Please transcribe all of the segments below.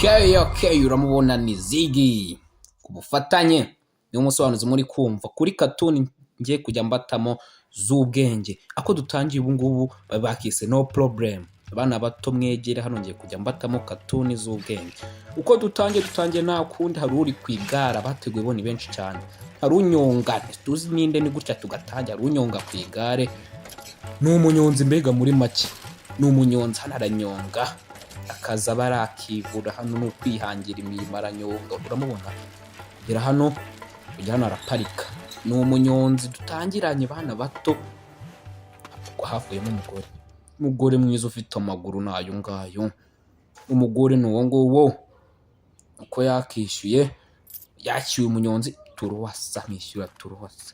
Okay, uramubona ni Ziggy ku bufatanye niwe musobanuzi muri kumva kuri katuni ngiye kujya mbatamo z'ubwenge. Ako dutangiye ubu ngubu bakise No Problem. Abana bato mwegere hano, ngiye kujya mbatamo katuni z'ubwenge. Uko dutangiye nta kundi, hari uri ku igare, abateguye bo ni benshi cyane. Hari unyonga, tuzi ninde, ni gutya tugatangira. Hari unyonga ku igare, ni umunyonzi, mbega muri make ni umunyonzi. Hano aranyonga, akaza aba arakivura. Hano ni ukwihangira imirimo, aranyonga, uramubona. Kugera hano, kujya hano araparika. Ni umunyonzi dutangiranye, bana bato. Havuyemo umugore, umugore mwiza ufite amaguru n'ayo ngayo. Umugore ni uwo nguwo. Uko yakishyuye, yakishyuye umunyonzi turuwasa, mwishyura turuwasa.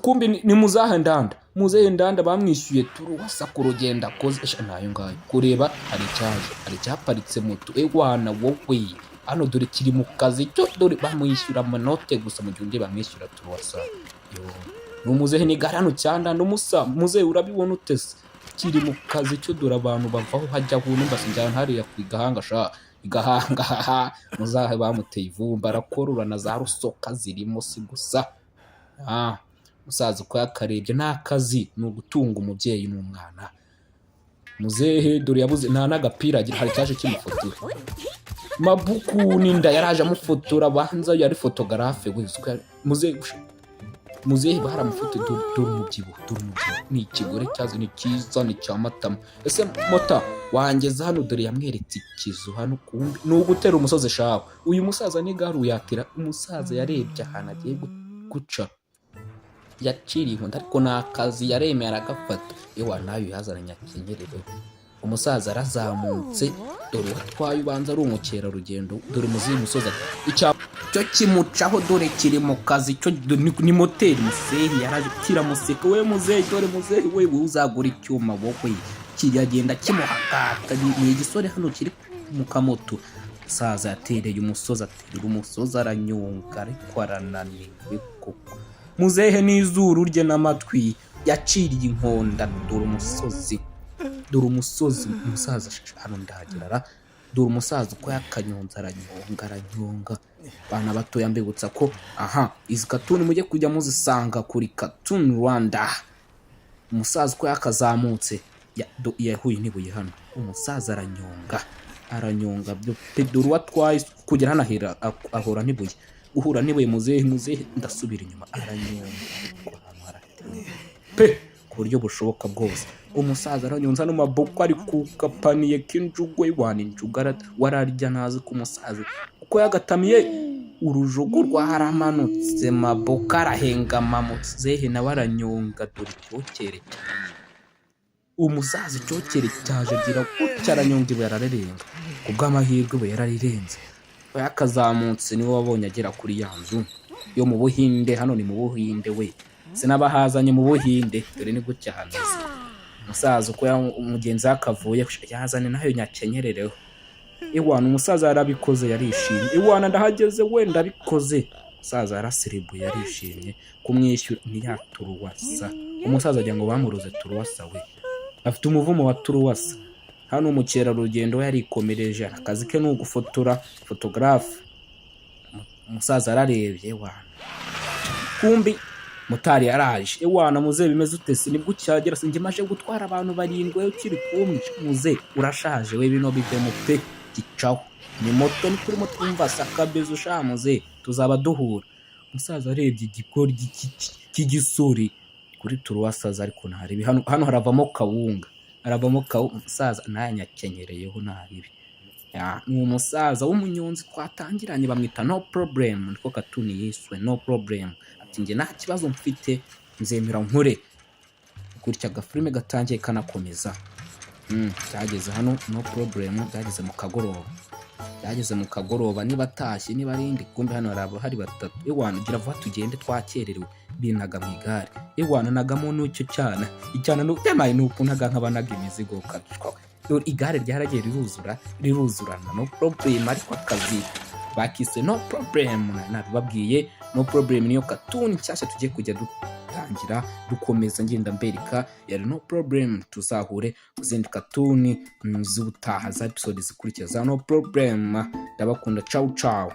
Kumbi ni muzahe ndanda, muzehe ndanda bamwishyuye turuwasa ku rugendo akoze. Sha, nayo ngayo kureba, hari icyaje, hari icyaparitse moto. Ewana wowe, hano dore kiri mu kazi cyo, dore bamwishyura amanote gusa mu gihe undi bamwishyura turuwasa. Yo, ni umuzehe n'igare hano cyandanda umusa. Muzehe, urabibona utese kiri mu kazi cyo? Dore abantu bavaho hajya numva sinjyana hariya ku igahanga sha, igahanga haha. Muzahe bamuteye ivumba, arakorora na za rusoka zirimo si gusa. Ah, musaza uko yakarebye ni akazi, ni ugutunga umubyeyi n'umwana. Muzehe dore yabuze nta n'agapira agira. Hari cyaje kimufotora mabuku n'inda, yaraje amufotora, banza yari photographe we. Muzehe, muzehe baramufotoye. Dore, dore umubyibuho, dore umubyibuho. Ni ikigore cyazo, ni cyiza, ni cya matama. Ese mota wangeza hano? Dore yamweretse ikizu hano, kumbi ni ugutera umusozi shawe. Uyu musaza n'igare uyatira. Umusaza yarebye ahantu agiye guca, yaciriye inkonda, ariko ni akazi, yaremeye aragafata. Ewa, nawe yazana nyakenyerere. Umusaza arazamutse, dore uwatwaye ubanza ari umukerarugendo. Dore muzihe musozi icyo kimucaho, dore kiri mu kazi cyo. Ni moteri. Muzehe yaraje kiramuseka. We muzehe, dore muzehe we, wowe uzagura icyuma wowe. Kiragenda kimuhakata. Ni igisore hano kiri mu kamoto. Umusaza yatereye umusozi, aterera umusozi, aranyonga, ariko arananiwe koko. Muzehe n'izuru rye n'amatwi yaciriye inkonda. Dore umusozi, dore umusozi. Umusaza hano ndahagerara. Dore umusaza uko yakanyonze, aranyonga, aranyonga. Bana batoya, mbibutsa ko aha izi katuni mujye kujya muzisanga kuri Cartoon Rwanda. Umusaza uko yakazamutse yahuye n'ibuye hano. Umusaza aranyonga, aranyonga byo pe. Dore uwo atwaye kugera hano ahera ahura n'ibuye, guhura n'ibuye. Muzehe, muzehe, ndasubira inyuma. Aranyonga, ariko ahantu harateye pe ku buryo bushoboka bwose. Umusaza aranyonza no maboko ari ku gapaniye k'injugwe. Wana injugu wararya ntazi ko umusaza uko yagatamiye urujugu rwaramanutse, maboko arahengama. Muzehe nawe aranyonga. Dore icyokere cyane, umusaza icyokere cyaje, agira gutya aranyonga, ibuye ararirenga. Ku bw'amahirwe ibuye yararirenze. Yakazamutse niwe wabonye agera kuri ya nzu yo mu Buhinde. Hano ni mu Buhinde we, sinabahazanye mu Buhinde. Dore ni gutya hameze. Umusaza uko umugenzi we akavuye, yazane nayo nyakenyerereho. Iwana umusaza yarabikoze, yarishimye. Iwana ndahageze we, ndabikoze. Umusaza yarasiribuye, yarishimye. Kumwishyura ni ya turuwasa. Umusaza agira ngo bamuroze turuwasa we, afite umuvumo wa turuwasa. Hano umukerarugendo we yarikomereje, akazi ke ni ugufotora, photographe. Umusaza ararebye, wana kumbi motari yaraje. Ewana muzehe, bimeze ute se? Nibwo ukihagera se? Njye maje gutwara abantu barindwi, wowe ukiri kumwe. Muze, urashaje we, bino bivemo pe, gicaho. Ni moto, ni kuri moto. Umva sakabezo sha muze, tuzaba duhura. Umusaza arebye igikori cy'igisore kuri turuwasaza, ariko ntaribi. Hano, hano haravamo kawunga, haravamo kawunga. Umusaza ntayanyakenyereyeho, ntaribi. Ya, ni umusaza w'umunyonzi twatangiranye, bamwita No Problem, niko katuni yiswe No Problem. Ati njye nta kibazo mfite, nzemera nkore gutya. Agafilime gatangiye kanakomeza. Byageze hano No Problem, byageze mu kagoroba, byageze mu kagoroba. Niba atashye, niba ari indi, kumbe hano hari abahari batatu. Ewana gira vuba tugende, twakererewe. Binaga mu igare, ewana nagamo n'icyo cyana, icyana n'utemaye ni ukuntaga nk'abanaga imizigo kabishwa. Dore igare ryaragiye riruzura, riruzurana No Problem. Ariko akazi bakise No Problem, nabibabwiye. No Problem niyo katuni nshyashya tugiye kujya dutangira. Dutangira dukomeza, ngenda mbereka. Yari No Problem. Tuzahure mu zindi katuni z'ubutaha, za episode zikurikira za No Problem. Ndabakunda, ciao ciao.